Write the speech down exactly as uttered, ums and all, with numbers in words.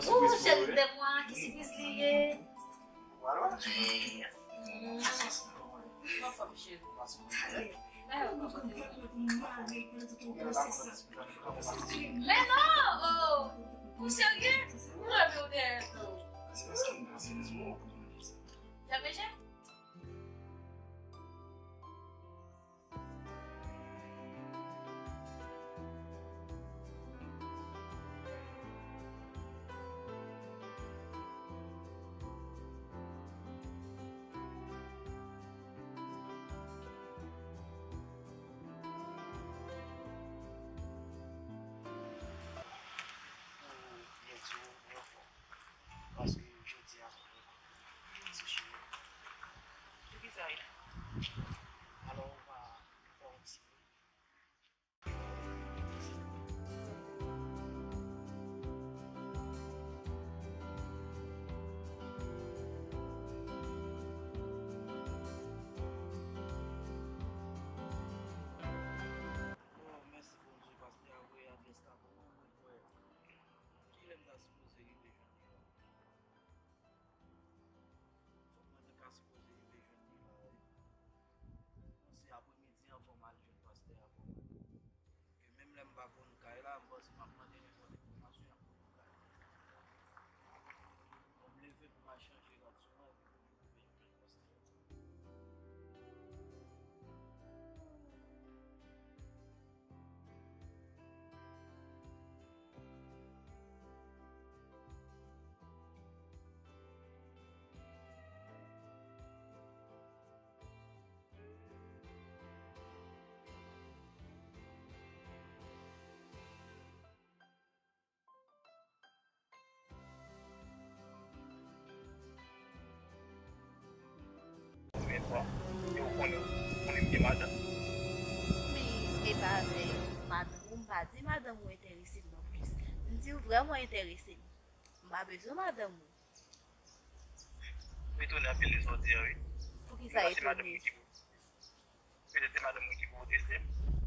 Ou, cheri de mwa, ki sipriz li ye? Ou pral wè. Anfòm, cheri. Men non, oh, ou serye? Ou leve ou dèyè tou. Fèmen je. Paske jodi a, se chimè. Poukisa? Alò, ou pa, ou pa yon ti Oh, mèsi Bondye, paske a voye adrès la pou mwen, mwen kwè. Kilè m ta sipoze rive jwenn li la? Fòk mwen te ka sipoze rive jwenn li la, wi. Bon, se aprèmidi an fò m al jwenn pastè a pou mwen. E menm lè m pa konn kay la, m panse m ap mande nenpòt enfòmasyon y ap ban mwen kay. Bon, m leve pou m al chanje rad sou mwen, epi pou m rive jwenn pastè a. Premye fwa, e ou konnen, ou konnen m gen madanm. Men, e pa avèk madanm ou, m pa di madanm ou enterese m non plis. M di w vrèman enterese m. M pa bezwen madanm ou. M etone anpil de sa w di a, wi. Poukisa etone? Petèt se madanm mwen ki pou, petèt se madanm mwen ki pou teste m.